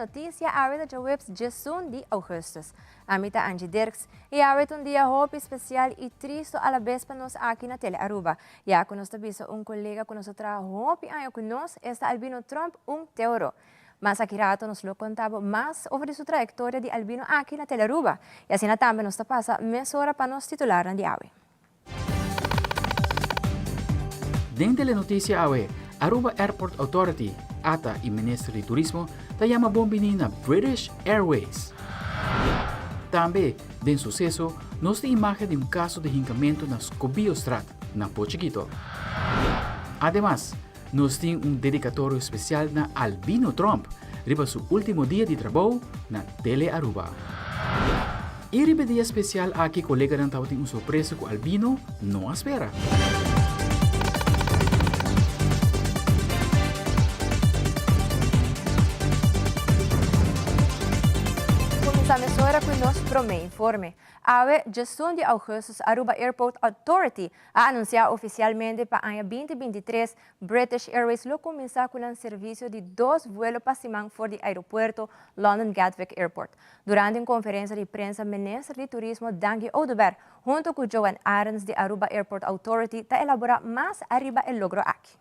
Telenoticia awe ta djaweps 11 di augustus. Ami ta Angie Dirks y awe ta un dia hopi special y tristo alabes pa nos aki na Telearuba, ya cu nos ta bisa un colega cu nos a traha hopi aña cu nos, esta Albino Tromp, un teoro. Mas aki rato nos lo conta bo mas over di su trayectoria di Albino aki na Telearuba y asina tambe nos ta pasa mesora pa nos titularnan di awe. Den Telenoticia awe, Aruba Airport Authority, ata y Minister di Turismo ta yama bon bini na British Airways. Tambe, den suceso, nos tin imagen di un caso di hincamento na Scobiostraat, na Pochiquito. Ademas, nos tin un dedicatorio special na Albino Tromp riba su ultimo dia di trabou na Tele Aruba. Y riba e dia special aki coleganan tabatin un sorpresa cu Albino no a spera. Cuminsa mesora cu nos prome informe. Awe, djesun di augustus, Aruba Airport Authority a anuncia oficialmente pa aña 2023 British Airways lo cuminsa cu nan servicio di dos vuelo pa siman for di aeropuerto London Gatwick Airport. Durante un conferencia di prensa Minister di Turismo Dangui Oduber hunto cu Joan Arends di Aruba Airport Authority ta elabora mas ariba e logro aki.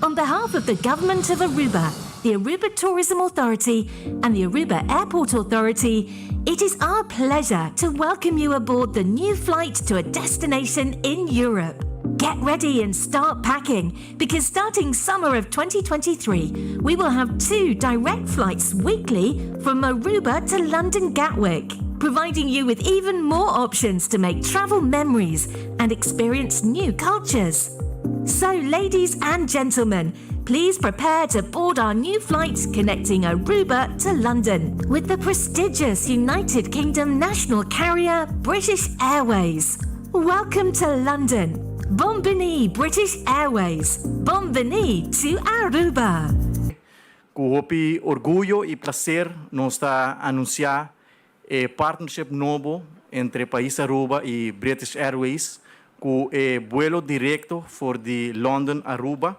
On behalf of the Government of Aruba, the Aruba Tourism Authority and the Aruba Airport Authority, it is our pleasure to welcome you aboard the new flight to a destination in Europe. Get ready and start packing because starting summer of 2023, we will have two direct flights weekly from Aruba to London Gatwick, providing you with even more options to make travel memories and experience new cultures. So, ladies and gentlemen, please prepare to board our new flight connecting Aruba to London with the prestigious United Kingdom national carrier British Airways. Welcome to London. Bon bini British Airways. Bon bini to Aruba. Cu hopi orguyo y placer nos ta anuncia e partnership nobo entre Pais Aruba y British Airways cu e vuelo directo for di London Aruba,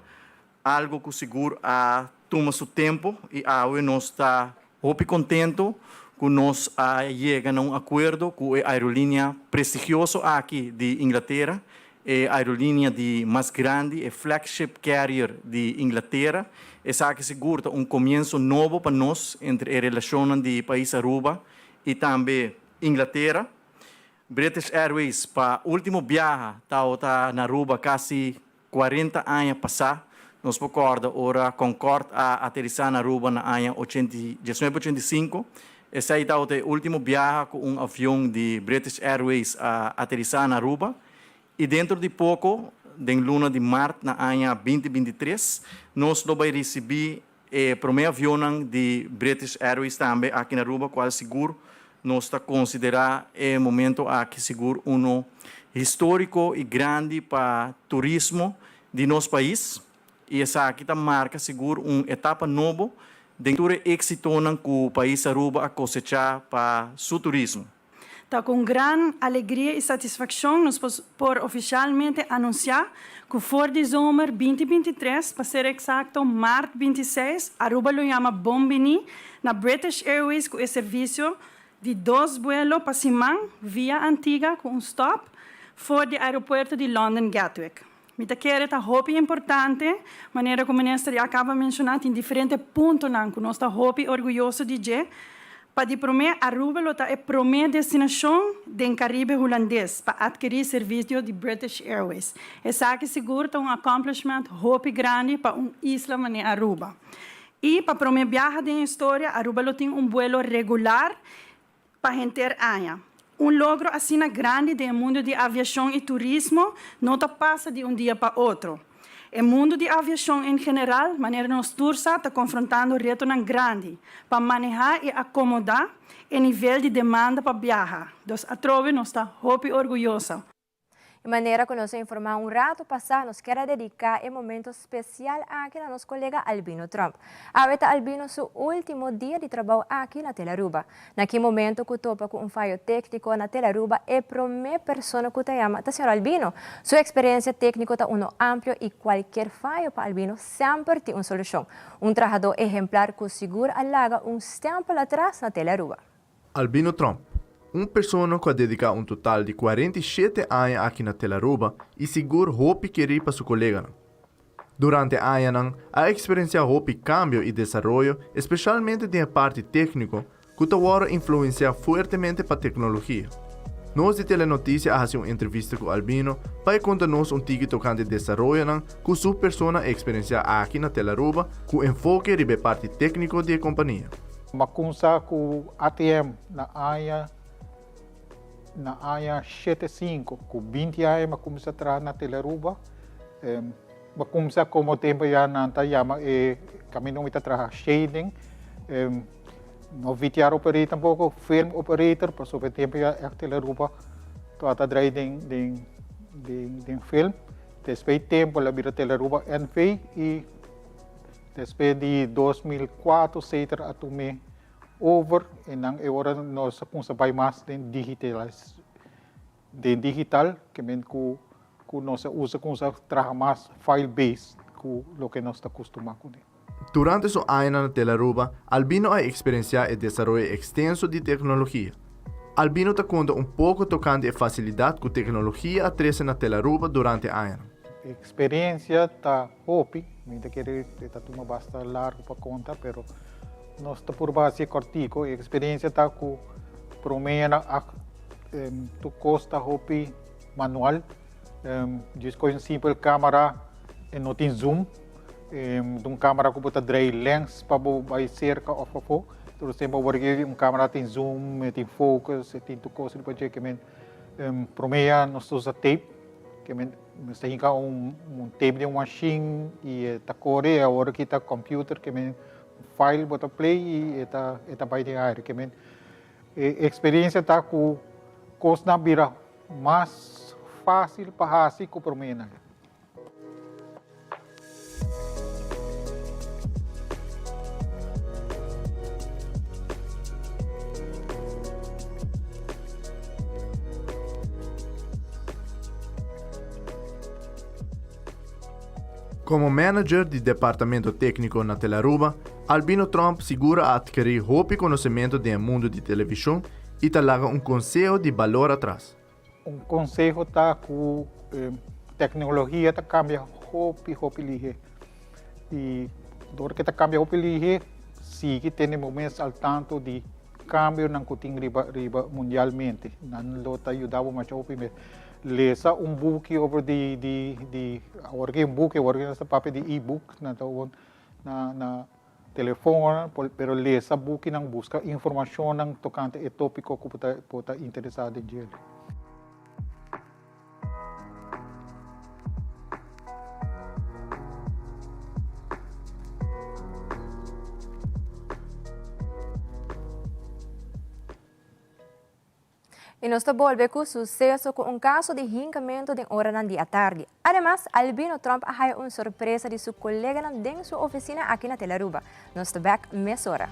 algo cu sigur a tuma su tempo y awe nos ta hopi contento cu nos a yega na un acuerdo cu e aerolinea prestigioso aki di Inglatera, e aerolinea di mas grandi, e flagship carrier di Inglatera. Esaki sigur ta un comienso nobo pa nos entre e relacionnan di Pais Aruba y tambe Inglatera. British Airways pa ultimo biaha tawata na Aruba casi 40 aña pasa. Nos por corda ora Concorde a aterisa na Aruba na aña 1985. Esey tawata e ultimo biaha cu un avion di British Airways a aterisa na Aruba. Y dentro di poco, den luna di maart na aña 2023, nos lo bay ricibi e prome avionnan di British Airways tambe aki na Aruba, cual sigur nos ta considera e momento aki sigur uno historico y grandi pa turismo di nos pais. Y esaki ta marca sigur un etapa nobo den tur e exitonan cu pais Aruba a cosecha pa su turismo. Ta cu gran alegria y satisfaccion nos por oficialmente anuncia cu for di zomer 2023, pa ser exacto maart 26, Aruba lo yama bon bini na British Airways cu e servicio di dos vuelo pa siman via Antigua cu un stop for di aeropuerto di London Gatwick. Mi ta kere ta hopi importante, manera cu minister ya caba menciona, tin diferente puntonan cu nos ta hopi orguyoso di dje. Pa di prome, Aruba lo ta e prome destinacion den Caribe Hulandes pa adkeri servicio di British Airways. Esaki sigur ta un accomplishment hopi grandi pa un isla manera Aruba. Y pa prome biaha den historia, Aruba lo tin un vuelo regular pa henter aña. Un logro asina grandi den e mundo di aviacion y turismo no ta pasa di un dia pa otro. E mundo di aviacion en general, manera nos tur sa, ta confrontando retonan grandi pa maneha y acomoda e nivel di demanda pa biaha. Dus atrobe nos ta hopi orguyoso. E manera ku nos a informá un ratu pasá, nos kier a dediká e momento spesial aki na nos kolega Albino Tromp. Awe ta Albino su último dia di trabou aki na Telaruba. Na ki momento ku topa ku un fayo tékniko na Telaruba, e promé persona ku ta yama ta señor Albino. Su eksperensia tékniko ta uno amplio i kualkier fayo pa Albino semper tin un solushon. Un trahadó ehemplar ku sigur a laga un stèmpel atras na Telaruba. Albino Tromp, un persona ku a dediká un total di 47 aña aki na Telaruba i sigur hopi kerí pa su koleganan. Durante añanan a eksperensiá hopi kambio i desaroyo, espeshalmente den e parti tékniko, ku ta wòrdu influensiá fuertemente pa teknologia. Nos di Telenotisia a hasi un entrevista ku Albino pa e konta nos un tiki tokante desaroyonan ku su persona a eksperensiá aki na Telaruba ku enfoke riba e parti tékniko di e kompania. M'a kumsa ku ATM na aña na aña 75, ku 20 aña m'a kumsa traha na Telaruba. M'a kumsa komo tempu ya nan ta yama e kaminda mi ta traha shading. No VTR operator tampoko, film operator, pasobra e tempu ya ègt Telaruba tabata drai den den den den film. Despues tempu el a bira Telaruba NV i Despues di 2004 Seter a tum'é over i nan e ora nos a kumsa bai mas den digitalis den digital ke men ku ku nos a usa kumsa traha mas file based ku loke nos ta kustumá kuné. Durante su añanan na Telaruba, Albino a eksperensiá e desaroyo ekstenso di teknologia. Albino ta konta un poko tokante e fasilidat ku teknologia a trese na Telaruba durante añanan. Eksperensia ta Hopi, mi ta kere e ta tuma basta largu pa konta, pero nos ta purba hasi e kòrtiku. E eksperensia ta ku promé nan a tur kos ta hopi manual. Djis kohe un simpel kamera e no tin zoom. Un kamera ku bo ta drei lens pa bo bai serka òf afó. Tur tempu awor aki un kamera tin zoom, e tin focus, e tin tur kos riba dje. Ke men promé ya nos ta usa tape. Ke men mester hinka un un tape den un machine y e ta kore y awor aki ta computer ke men file bo ta play y e ta e ta bai den aire ke men e experiencia ta ku kosnan bira mas facil pa hasi ku promenan. Komo manager di departamento tékniko na Telaruba, Albino Tromp sigur a atkerí hopi konosementu den e mundu di televishon i ta laga un konseho di balor atras. Un konseho ta ku teknologia ta kambia hopi hopi lihe i dor ke ta kambia hopi lihe sigui tene bo mes al tanto di kambionan ku tin riba riba mundialmente. Nan lo ta yuda bo masha hopi mes. Lesa un buki over di di di awor ke un buki awor ke nos ta papia di e-book nan ta na na Telefon, pero lesa bukinan, buska informashonnan tokante e topiko ku bo ta bo ta interesá den djele. I nos ta bolbe ku suseso ku un kaso di hinkamentu den oranan di atardi. Ademas, Albino Tromp a haya un sorpresa di su koleganan den su ofisina aki na Telaruba. Nos ta bek mesora.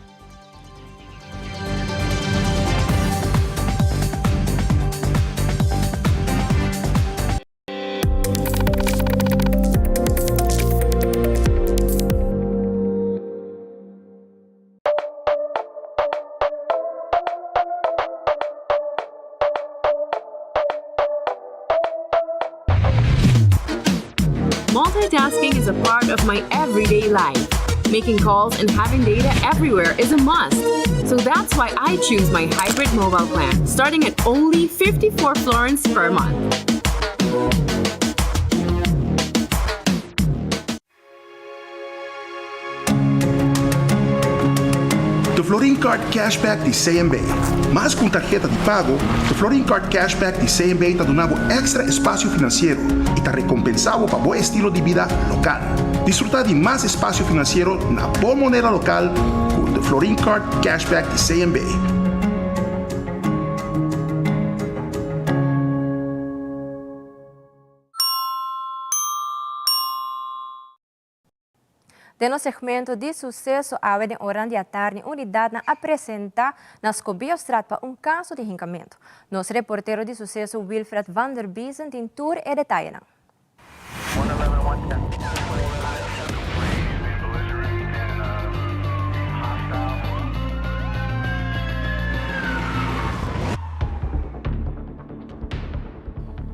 Multitasking is a part of my everyday life. Making calls and having data everywhere is a must. So that's why I choose my hybrid mobile plan, starting at only 54 florins per month. De Florin Card Cashback di CMB. Mas ku un tarheta di pago, De Florin Card Cashback di CMB ta duna bo èkstra espasio finansiero i ta rekompensá bo pa bo estilo di bida lokal. Disfrutá di mas espasio finansiero na bo moneda lokal ku De Florin Card Cashback di CMB. Den nos segmento di suceso awe den oran di atardi unidadnan a presenta na Scobillostraat pa un caso di hincamento. Nos reportero di suceso Wilfred van der Biezen tin tur e detayenan.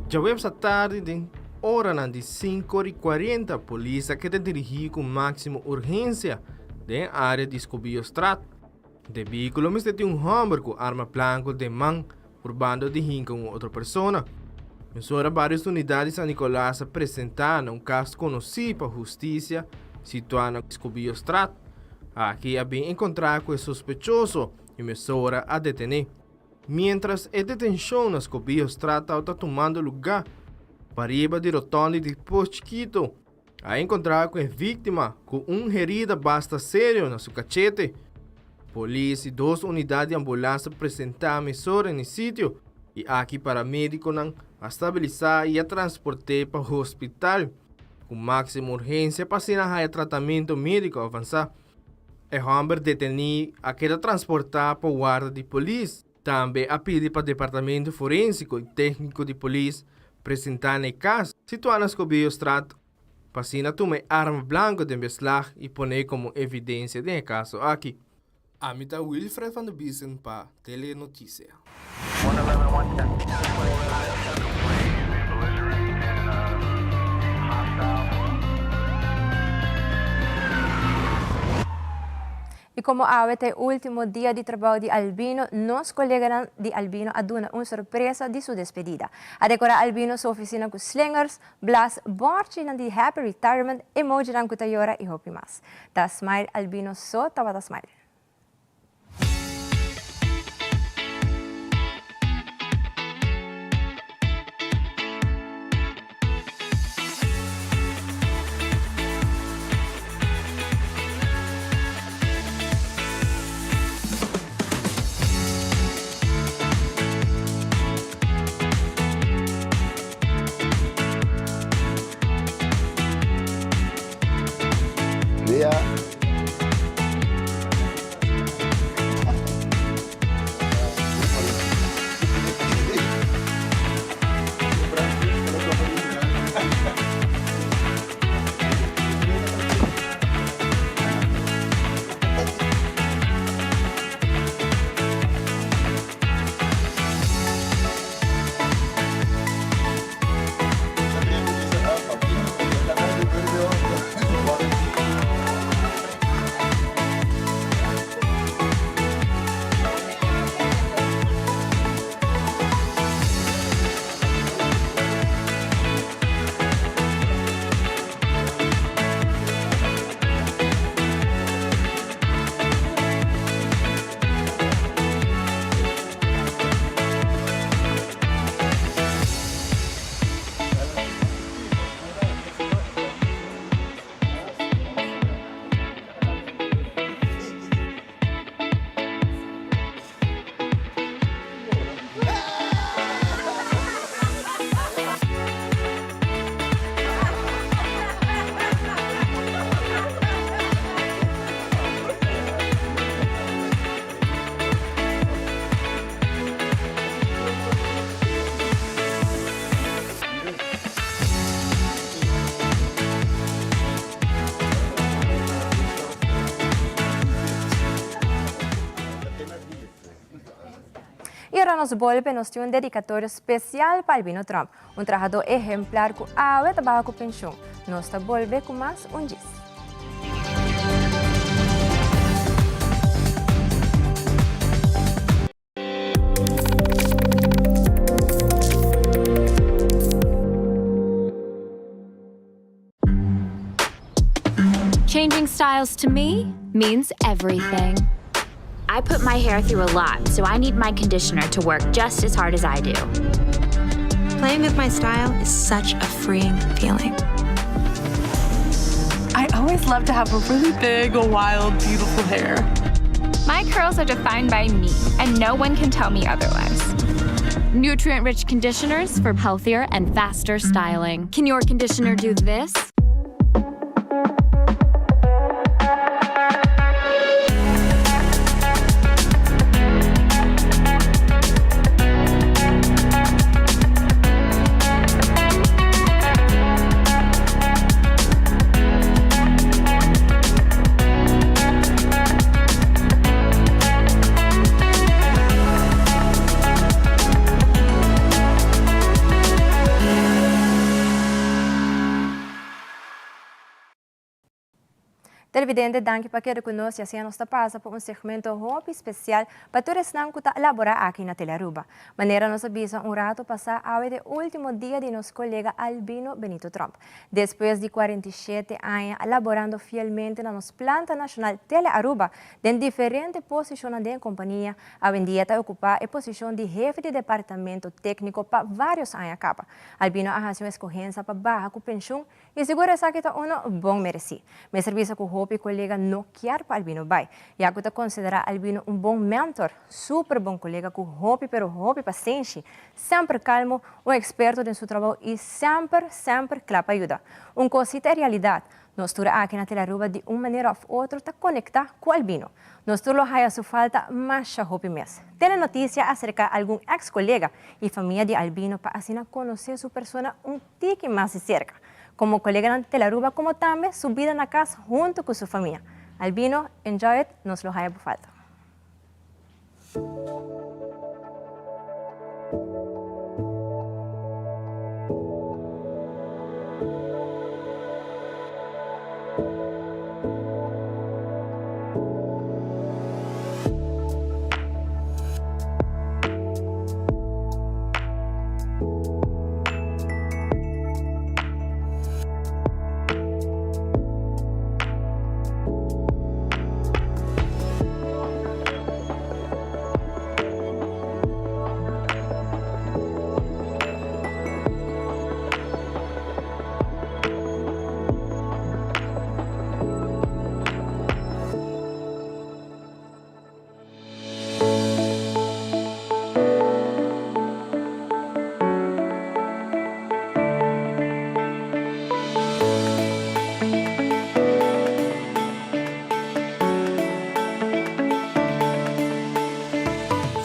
Djaweps atardi den oranan di sinku ora i kuarenta polis a keda dirigí ku máksimo urgensia den e área di Scobillostraat. Debí ku lo mester tin un hòmber ku arma blanku den man purbando di hinka un otro persona. Mesora vários unidat di San Nicolas a presentá na un kas konosí pa hustisia situá na Scobillostraat. Aki a bin enkontrá ku e sospechoso i mesora a detené. Miéntras e detenshon na Scobillostraat tabata tumando lugá, pariba di rotonde di Pos Chikito, A encontra cu e victima cu un herida basta serio na su cachete. Polis y dos unidad di ambulance a presenta mesora n'e sitio y aki paramediconan a stabilisa y a transporte pa hospital cu maximo urgencia pa asina haya tratamento medico avansa. E homber deteni a keda transporta pa warda di polis. Tambe a pidi pa Departamento Forensico y Tecnico di Polis presenta na e cas situa na Scobillostraat pa asina tuma e arma blanco den beslag y pone como evidencia den e caso aki. Ami ta Wilfred van der Biesen pa Telenoticia. Y como awe ta e ultimo dia di trabao di Albino, nos coleganan di Albino a duna un sorpresa di su despedida. A decora Albino su oficina cu slingers, blas, borchinan di Happy Retirement, emojinan cu ta yora y hopi mas. Ta smile Albino so tabata smile. Y ora nos bolbe nos tin un dedicatorio special pa Albino Tromp, un trahador ehemplar cu awe ta baha cu pensioen. Nos ta bolbe cu mas un djis. Changing styles to me means everything. I put my hair through a lot, so I need my conditioner to work just as hard as I do. Playing with my style is such a freeing feeling. I always love to have a really big, wild, beautiful hair. My curls are defined by me, and no one can tell me otherwise. Nutrient rich conditioners for healthier and faster styling. Can your conditioner do this? Televidente, danki pa keda ku nos i asina nos ta pasa pa un segmento hopi spesial pa tur esnan ku ta laborá aki na Telearuba. Manera nos a bisa un rato pasá, awe ta e último dia di nos kolega Albino Benito Tromp. Despues di 47 aña laborando fielmente na nos planta nashonal Telearuba den diferente posishonnan den e kompania, awendia ta okupá e posishon di hefe di departamento tékniko pa vários aña kaba. Albino a hasi un eskohensa pa baha ku penshun I sigur esaki ta uno bon meresí. Mester bisa ku hopi kolega no kier pa Albino bai, ya ku ta konsiderá Albino un bon mentor, super bon kolega ku hopi pero hopi pasenshi, semper kalmo, un eksperto den su trabou i semper, semper kla pa yuda. Un kos si ta e realidat, nos tur aki na Telaruba di un manera òf otro ta konektá ku Albino. Nos tur lo haya su falta masha hopi mes. Telenotisia a aserká algun eks kolega i famia di Albino pa asina konosé su persona un tiki mas di serka, komo koleganan di Telaruba komo tambe su bida na kas huntu ku su famia. Albino, enjoy it, nos lo haya bo falta.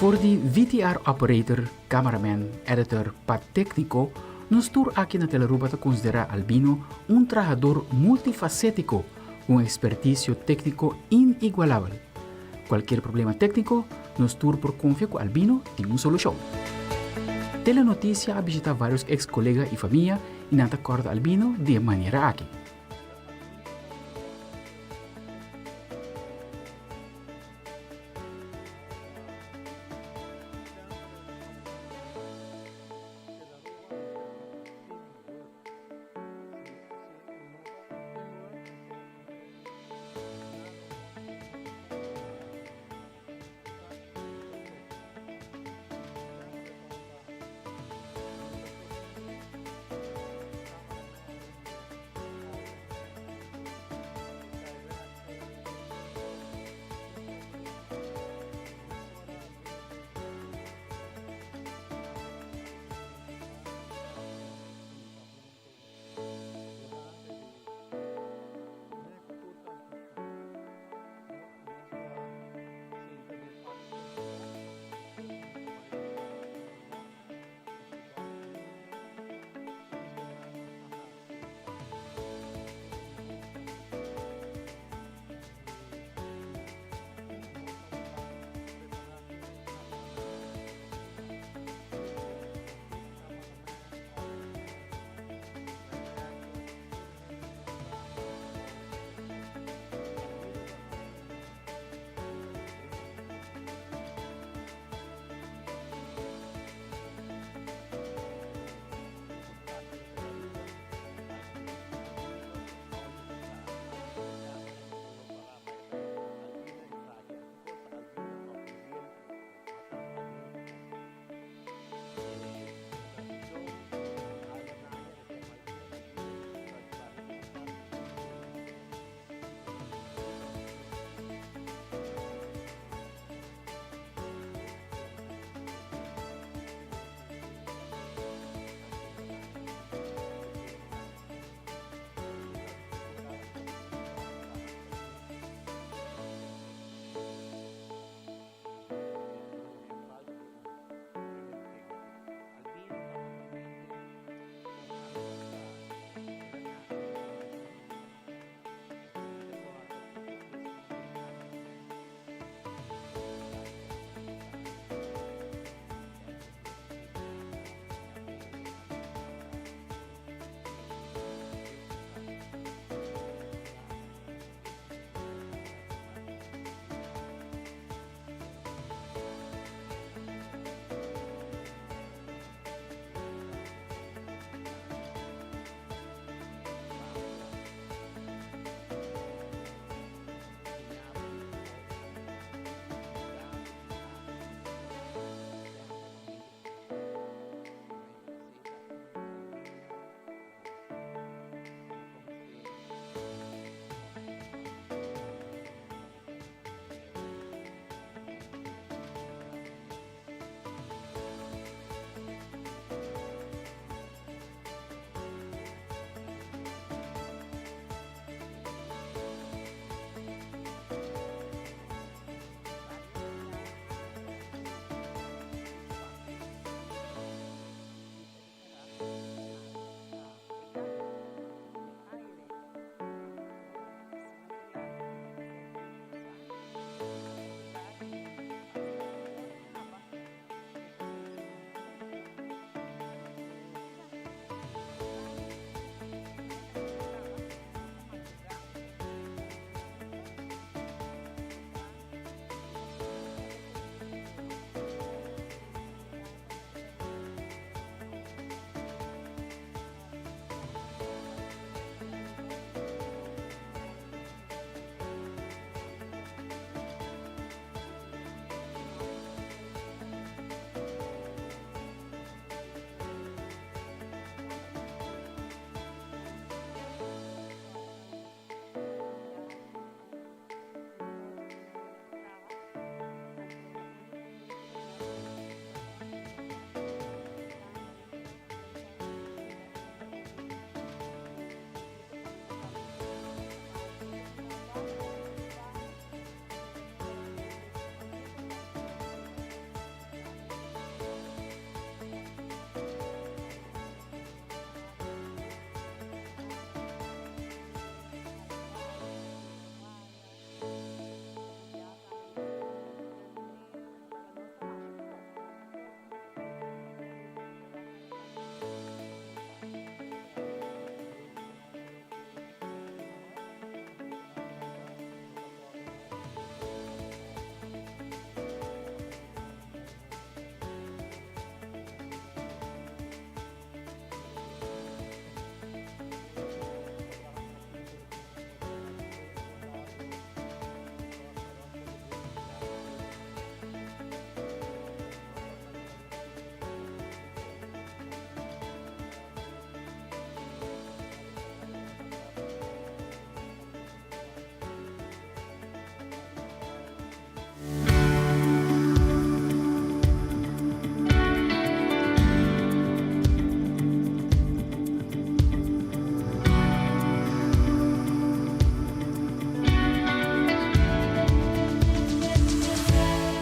For di VTR operator, cameraman, editor pa técnico, nos tur aki na Telearuba ta considera Albino un trahador multifacético cu un experticio técnico inigualabel. Cualkier problema tecnico, nos tur por confia cu Albino tin un solucion. Telenoticia a bishita varios ex colega y famia y nan ta corda Albino di e manera aki.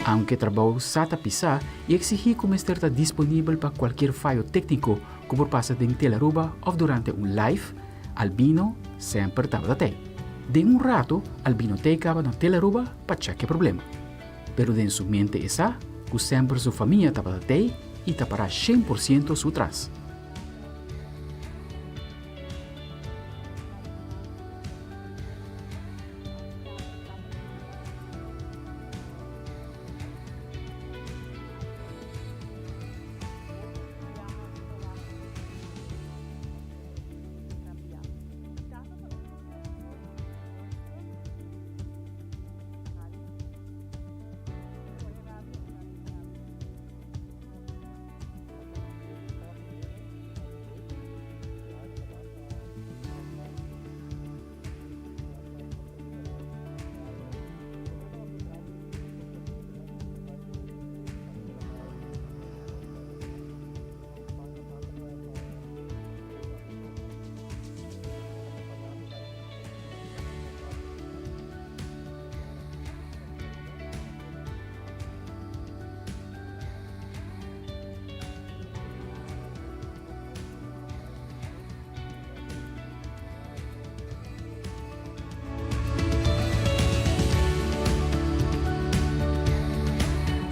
Aunke trabou sa ta pisá i eksigí ku mester ta disponibel pa kualkier fayo tékniko ku por pasa den Telaruba òf durante un live, Albino semper tabata tei. Den un rato Albino tei kaba na Telaruba pa chèk e problema. Pero den su mente e sa ku semper su famia tabata tei i ta pará 100% su tras.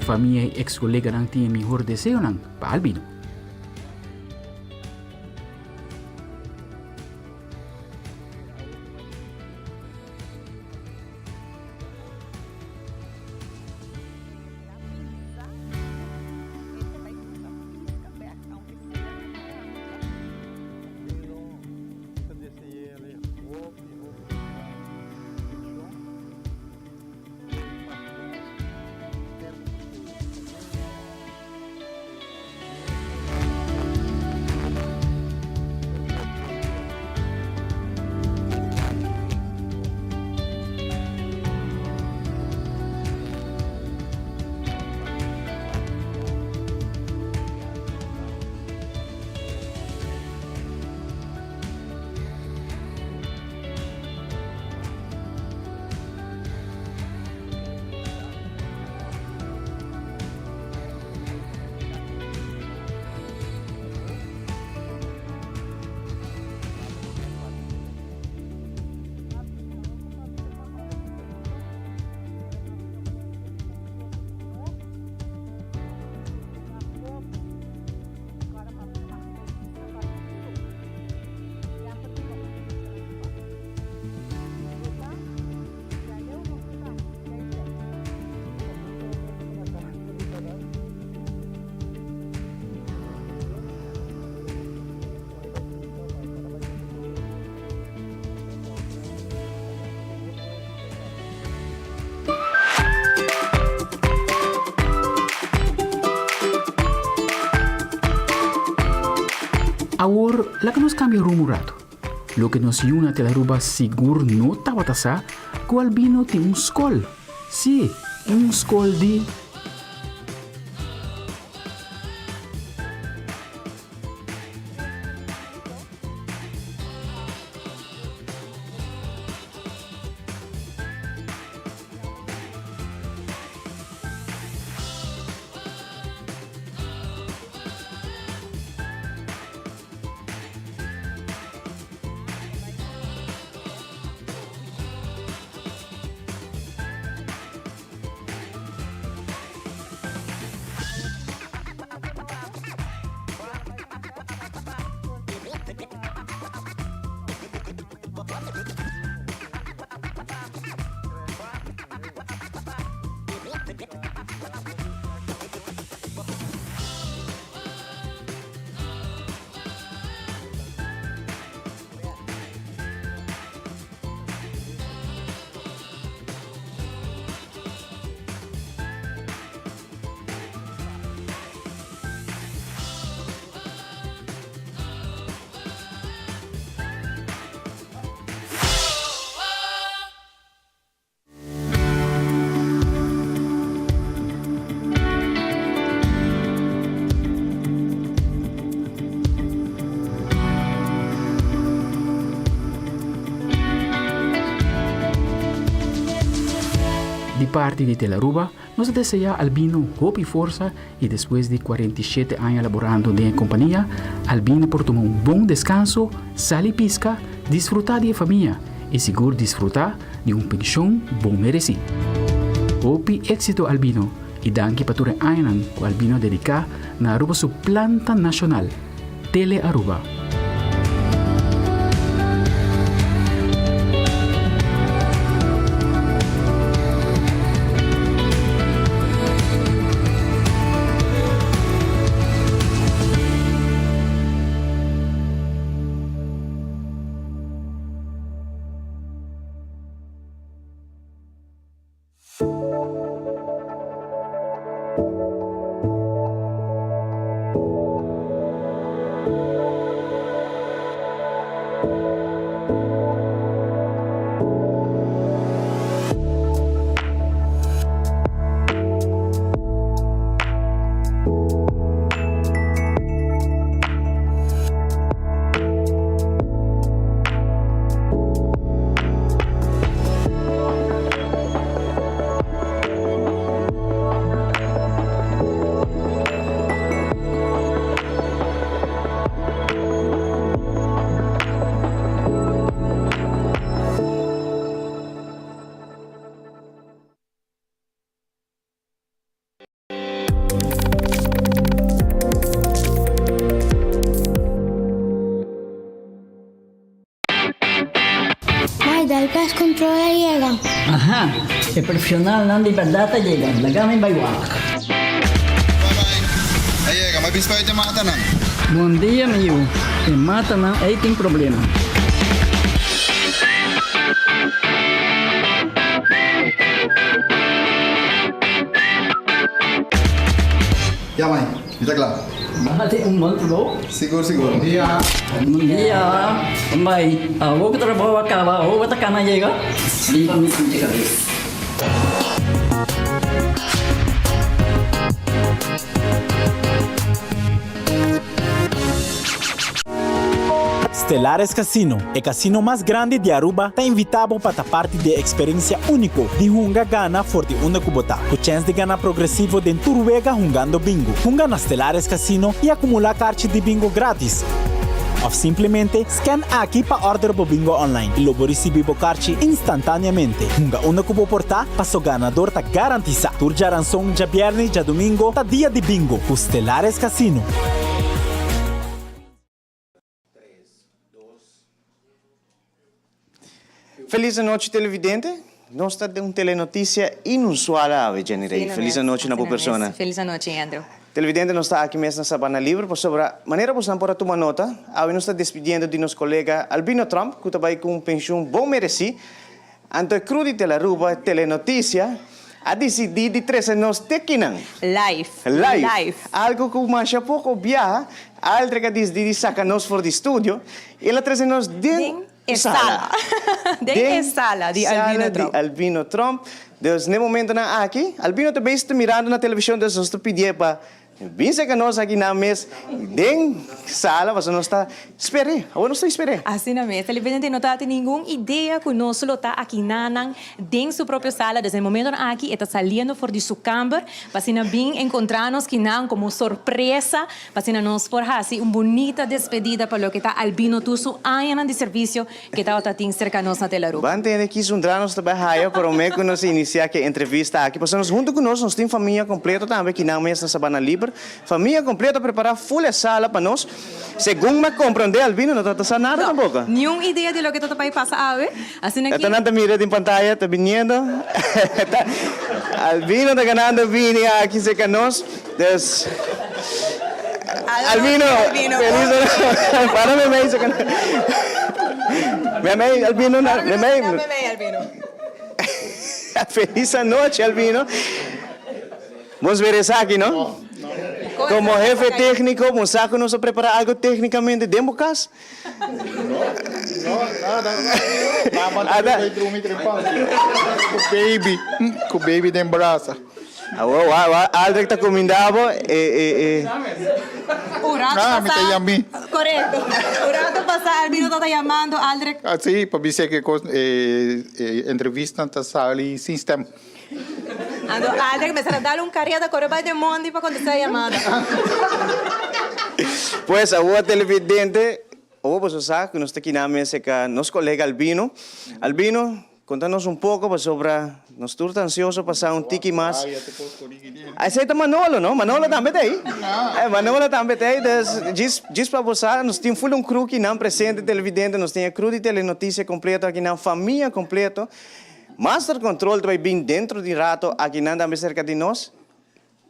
Famia y ex coleganan tin e mihor deseonan pa Albino. Awor, laga nos cambia rumbo un rato. Loke nos yu na Telaruba sigur no tabata sa, cu Albino tin un scol. Sí, un scol di. Di parti di Telaruba. Nos ta deseá Albino hopi forsa i despues di 47 aña laborando den e kompania, Albino por tuma un bon deskanso, sali piska, disfrutá di e famia i sigur disfrutá di un penshon bon meresí. Hopi éksito Albino i danki pa tur e añanan ku Albino a dediká na Aruba su planta nashonal, Tele Aruba. Mai dal pest control a yega. Aha, e profesionalnan di berdad a yega, laga mi bai wak. A yega, ma bispa e matanan. Bon dia mi yu, e matanan ei tin problema. Ya mai, mi ta kla. Bati un bon trabou. Sigur sigur. Bon dia. Bon dia. Bai, awor ku trabou a kaba, awor bo ta kana yega? Riba mi punta kabes. Stellares Casino, e casino mas grandi di Aruba, ta invita bo pa ta parti di e experiencia unico di hunga gana for di unda cu bo ta, cu chens di gana progresivo den tur wega hungando bingo. Hunga na Stellares Casino y acumula carchi di bingo gratis. Of simplemente scan aki pa order bo bingo online y lo bo ricibi bo carchi instantaneamente. Hunga unda cu bo por ta, paso ganador ta garantisa. Tur djaranson, djabierne y djadomingo ta dia di bingo cu Stellares Casino. Felis anochi televidente, nos ta den un telenoticia inusual awe Jenny Rey. Felis anochi na bo persona. Felis anochi Andrew. Televidente nos ta aki mes na Sabana Libre pasobra manera bosnan por a tuma nota, awe nos ta despidiendo di nos colega Albino Tromp cu ta bay cu un pensioen bon mereci. Anto e crew di Telaruba Telenoticia a dicidi di trece nos te kinan. Live. Live. Live. Algo cu masha poco biaha, Aldrich a dicidi di saca nos for di studio y el a trece nos den e sala. Den e sala di Albino Tromp. Sala di Albino Tromp. Dus n'e momentonan aki, Albino ta bezig ta mirando na television, dus nos ta pidié pa Bin serka nos aki nan mes den sala pasobra nos ta sper'é. Awor nos ta sper'é. Asina mes. Televidente no ta tin ningun idea ku nos lo ta aki nanan den su propio sala. Desde e momentonan aki e ta saliendo for di su kamber pa asina bin enkontrá nos kinan komo sorpresa pa asina nos por hasi un bunita despedida pa loke ta Albino tur su añanan di servisio ke tabata tin serka nos na Telaruba. Ban tende ki zundra nos ta bai haya prome ku nos inisiá ke entrevista aki, pasobra nos huntu ku nos, nos tin famia kompleto tambe ki nan mes na Sabana Liber. Famia kompleto a prepará ful e sala pa nos. Segun mi a komprondé Albino no tabata sa nada tampoko. Niun idea di loke ta bai pasa awe. Asina ki. Esta nan ta mira den pantaya, ta biniendo. Albino ta ganando bini aki serka nos. Dus. Albino, feliz Para me mei sekan. Me mei Albino na me mei. Feliz anochi Albino. Bos ver esaki no? Como jefe técnico, bo sa cu nos a prepara algo técnicamente den bo cas? No, no, nada. Mama ta drumi trempan. Cu baby, cu baby den brasa. Awor wa wa Aldrich ta cuminda bo e e e. Un rato Ah, mi ta pasa. yami. Correcto. Un rato pasa Albino ta ta yamando Aldrich. Ah, sí, pa bisa ke cos e e entrevista ta sali sin stem. Anto Aldrich mester a dal un careda core bai den mondi pa contesta e yamada. Pues awor televidente, awor boso sa cu nos ta kina mesa ca nos colega Albino. Albino, conta nos un poco pasobra nos tur ta ansioso pa sa un tiki mas. Esey ta Manolo, no? Manolo tambe ta ey. Manolo tambe ta ey. Dus djis, djis pa bo sa, nos tin full un crew kinan presente televidente, nos tin e crew di Telenoticia completo akinan, famia completo. Master Control ta bay bin dentro di rato akinan tambe cerca di nos.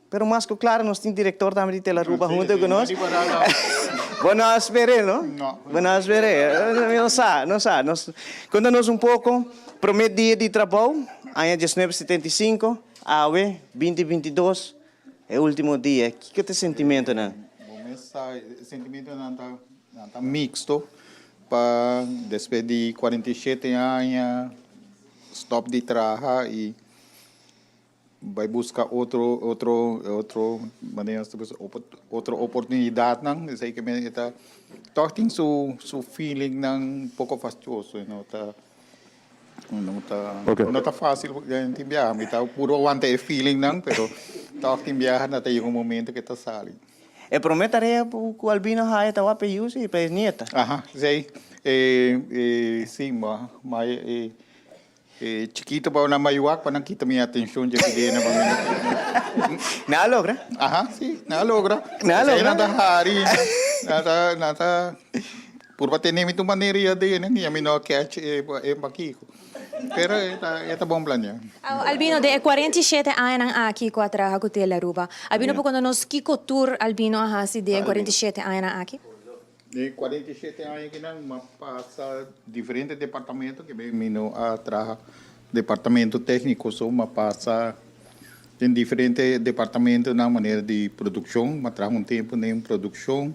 Pero mas cu claro nos tin director tambe di Telaruba hunto cu nos. Bo no a sper'é, no? Bo no a sper'é. Mi no sa, no sa. Nos, conta nos un poco, prome dia di trabou, aña diesnuebe setenta i sinku, awe, binti 22, e ultimo dia. Kico ta e sentimentonan? Bo mes sa, e sentimentonan ta, nan ta mixto. Pa despues di 47 aña stop di traha y bai busca otro otro otro manera nos ta bisa otro oportunidadnan esey ke men e ta tog tin su su feelingnan poco fastioso y no ta no ta no ta facil tin biaha mi ta puro wanta e feelingnan pero tog tin biaha na ta yega un momento ke ta sali. E prome tarea ku Albino haya ta wak pa e yu si, pa e nieta. Aha, esei. E, e, si, ma, ma e, e, e chikito pa nan bai wak pa nan kita mi atenshon dje bidena pa mi. Nan a logra? Aha, si, nan a logra. Nan a logra? Esei nan ta hari, nan ta, nan ta purba tene mi tur manera i adenen i ami no a catch e, e bakiko. Pero e ta, e ta bon planea. Albino, den e 47 añanan aki ku a traha ku Tele Aruba, Albino por konta nos kiko tur Albino a hasi den e 47 añanan aki? Den e 47 aña akinan mi a pasa diferente departamento, ke mi no a traha departamento técnico so, mi a pasa den diferente departamentonan manera di produkshon, mi a traha un tempu den produkshon,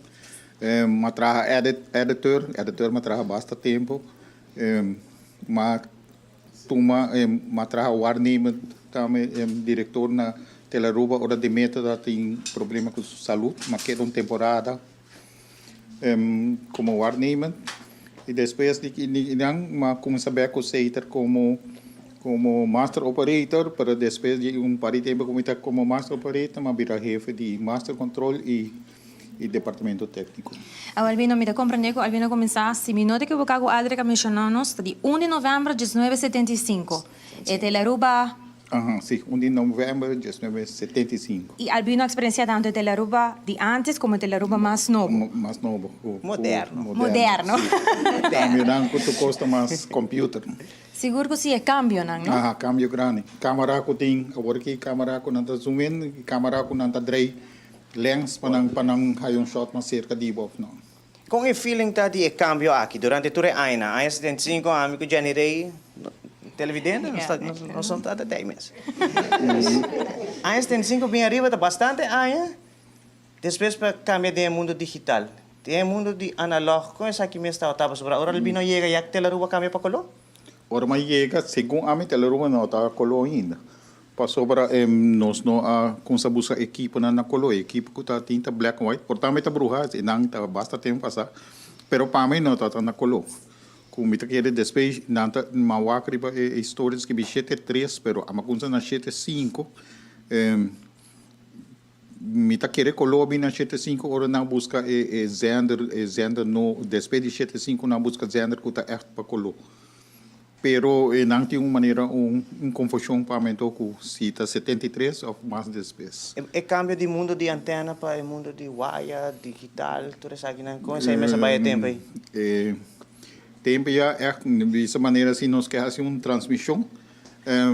mi a traha editor, editor mi a traha basta tempu. M'a tuma m'a traha waarnemer tambe director na Telaruba ora Demeter ta tin problema cu su salud. M'a keda un temporada como waarnemer y despues di kinan m'a cuminsa bek cu Seiter como como master operator pero despues di un par di tempo cu mi ta como master operator m'a bira hefe di master control y y departamento tecnico. Aw Albino, mi ta comprende cu Albino a cuminsa, si mi no ta equivoca cu Aldrich a menciona nos, ta di un di november diesnuebe setenta i sinku. E ta el Aruba. Aha, si, un di november diesnuebe setenta i sinku. Y Albino a experiencia tanto e Telaruba di antes como e Telaruba mas nobo. Mas nobo. Moderno. Moderno. Si. Cambionan cu tur cos ta mas computer. Sigur cu si e cambionan, no? Aha, cambio grandi. Camara cu tin, awor aki camara cu nan ta zoom in y camara cu nan ta drei. Lens pa nan pa nan haya un shot mas serka di bo of no. Kon e feeling ta di e kambio aki durante tur e añanan? Aña 75 ami ku Jenny Rey televidente nos ta nos no ta tei mes. Aña 75 bin ariba ta bastante aña despues pa kambia den e mundo digital. Den e mundo di analog kon esaki mes tabata pasobra ora Albino yega ya Telaruba kambia pa koló? Ora mi a yega segun ami Telaruba no ta koló ainda. Pasobra nos no a cuminsa busca equiponan na color, e equipo cu ta tin ta black and white, por ta mi ta bruha, e nan ta basta tempo pasa, pero pa mi no ta ta na color. Cu mi ta kere despues nan ta mi a wak riba e historia skibi shete tres, pero ami a cuminsa na shete cinco, mi ta kere color bin na shete cinco ora nan busca e zender, e zender no, despues di shete cinco nan busca zender cu ta echt pa color. Pero e nan tin un manera un un confusion pa mento cu si ta 73 of mas despues. E cambio di mundo di antena pa e mundo di waya, digital, tur esakinan, con esey mester bay e tempo ey? E tempo ya echt di esa manera si nos ke haci un transmision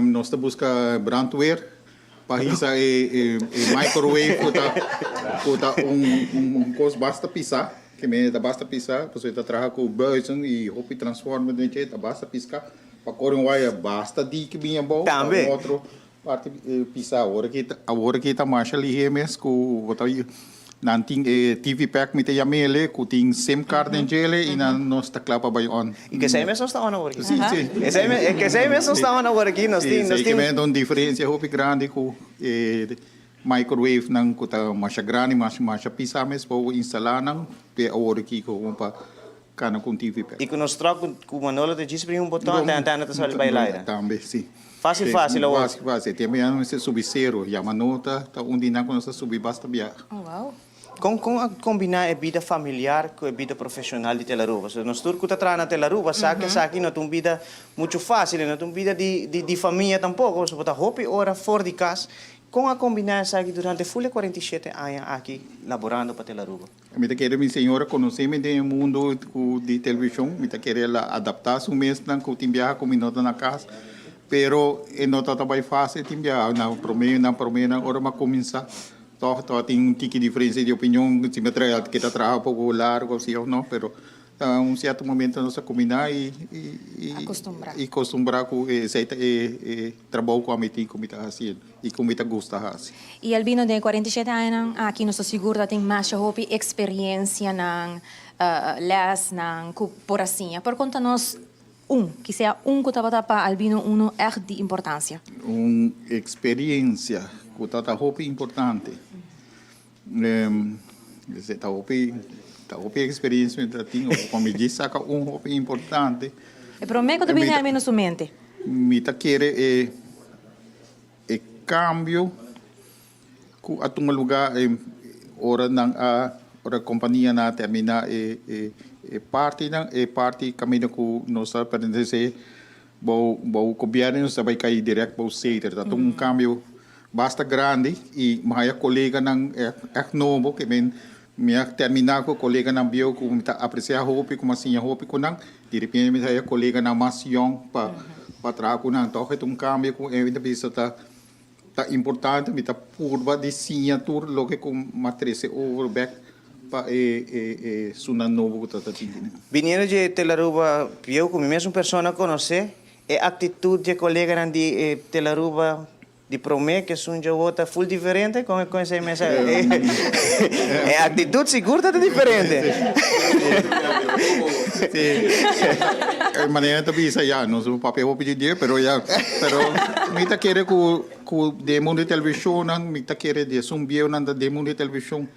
nos ta busca brandweer pa hisa e microwave cu ta cu ta un un cos basta pisa. Ke mene ta basta pisa, pasobra e ta traha ku buizen i hopi transformer den dje, ta basta piska pa kore un waya basta diki bin abou pa un otro parti pisa. Awor aki awor aki ta masha lihé mes ku bo ta nan tin e TV pack mi ta yam'ele ku tin sim card den djele i nan nos ta kla pa bai on. I kesei mes nos ta on awor aki. Si, si. Kesei mes nos ta on awor aki. Nos tin nos tin. Esei ke mene ta un diferensia hopi grandi ku e Microwave nan ku ta masha grandi, masha masha pisa mes pa bo instalá nan te awor aki komo pa kana ku un TV pek. I ku nos tròk ku Manolo ta djis primi un boton, te antena ta sali bai laira. Tambe, si. Fácil fácil awor. Fácil fácil. Tempo ya nos mester subi sero. Yamanota ta un di nan ku nos ta subi basta bia. Oh wow. Kon kon a kombiná e bida familiar ku e bida profeshonal di Telaruba? So nos tur ku ta traha na Telaruba sa ku esaki no ta un bida muchu fácil i no ta un bida di di di famia tampoko. So bo ta hopi ora for di kas. Kon a kombiná esaki durante ful e 47 aña aki laborando pa Telaruba? Mi ta kere mi señora konosé mi den e mundo ku di televishon. Mi ta kere el a adaptá su mesnan ku tin biaha ku mi no ta na kas. Pero e no ta ta bai fácil tin biaha. Na promé na promé nan ora mi a kuminsá tòg tabatin un tiki diferensia di opinion si mi a traha keda traha poko largu si òf no. Pero Na un cierto momento nos a cuminá y y costumbrá cu esey ta e e trabou cu ami tin cu mi ta haciendo y cu mi ta gusta haci. Y Albino den e 47 añanan aki nos ta sigur ta tin masha hopi experiencianan, lesnan cu por a siña. Por conta nos un, kisea un cu tabata pa Albino uno echt di importancia. Un experiencia cu ta ta hopi importante. Esei ta hopi, ta hopi experiencia mi ta tin, pa mi djis saka un hopi importante. E prome ku ta bini ami na su mente. Mi ta kere e e cambio ku a tuma luga ora nan a ora kompanianan a termina e e e partinan e parti kaminda ku nos ta pertenese bou bou gobierno nos ta bai kai direct bou Ceder ta tuma un cambio Basta grandi y mi haya coleganan echt nobo ke men mi a termina cu coleganan bieu cu mi ta aprecia hopi cu mi a siña hopi cu nan di repente mi ta haya coleganan mas yong pa pa traha cu nan toch e ta un cambio cu mi ta bisa ta ta importante mi ta purba di siña tur loke cu mi a trece over bek pa e e e esunnan nobo cu ta ta tin. Biniendo dje Telaruba bieu cu mi mesun persona conoce e actitud dje coleganan di e Telaruba Di promé ke esun djawo ta ful diferente kon e kon esei mes a e aktitut sigur ta diferente. Sí, e manera ta bisa ya nos no papia hopi di dje pero ya pero mi ta kere ku ku den mundu di televishonnan mi ta kere di esun bieunan ta den mundu di televishon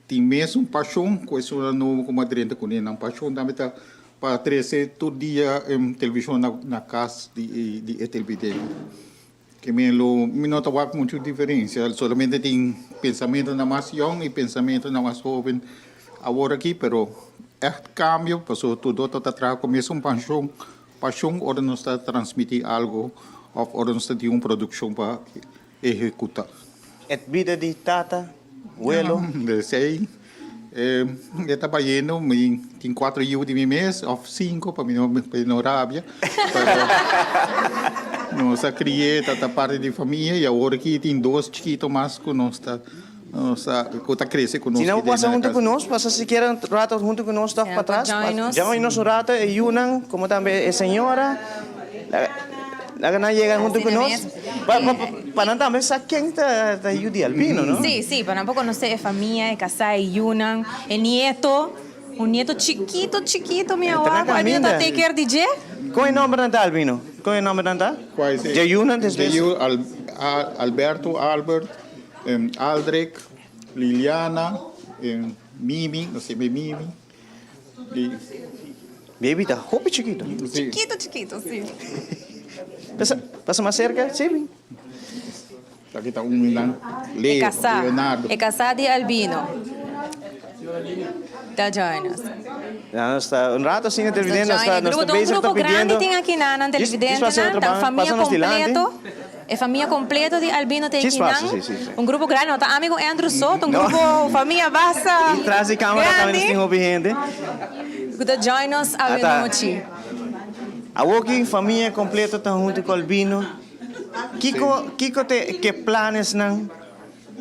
tin mesun pashon ku esunnan nobo ku mas drenta kuné nan pashon tambe ta pa trese tur dia televishon na kas di di e televidente. Ke mi lo mi no ta wak muchu diferensia, solamente tin pensamentonan mas yòn i pensamentonan mas hoben awor aki, pero ègt kambio pasobra tur dos ta traha ku mesun pashon, pashon ora nos ta transmití algu òf ora nos ta tin un produkshon pa ehekutá. E bida di tata, welo? Esei e ta bayendo, mi tin cuatro yiu di mi mes, of cinco pa mi no rabia, pero nos a cri'e ta ta parti di famia y awor aki tin dos chikito mas cu nos ta nos ta cu ta crece cu nos. Si nan por pasa hunto cu nos, pasa sikiera un rato hunto cu nos toch patras, join nos un rato, e yiunan como tambe e señora. Laga nan yega huntu ku nos pa nan tambe sa ken ta yu di Albino, no? Sí, sí, pa nan por konosé e famia, e kasá, e yunan, e nieto, un nieto chikito, chikito mi a wak ku Albino ta take care di dje. Kon e nòmbernan ta, Albino? Kon e nòmbernan ta? Dje yunan despues? Dje yu, Alberto, Albert, Aldrick, Liliana, Mimi, nos yama e Mimi. Baby ta hopi chikito. Chikito chikito, si. Pasa, pasa mas cerca, si. Aki ta un nan, Leo, Leonardo. E casá di Albino. Ta join us. Ya nos ta un rato asina televidente, nos ta, nos ta bezig Un ta grupo pidiendo. grandi tin aki nan, nan televidentenan, ta famia completo. E famia completo di Albino ta ekinan. Un grupo grandi, no ta ami cu Andrew so, ta un grupo famia basta Y tras di camera tambe nos grandi tin hopi hende. cu ta join nos awe nochi. Awoki famia completo ta hunto cu Albino. Kico kico ta e planesnan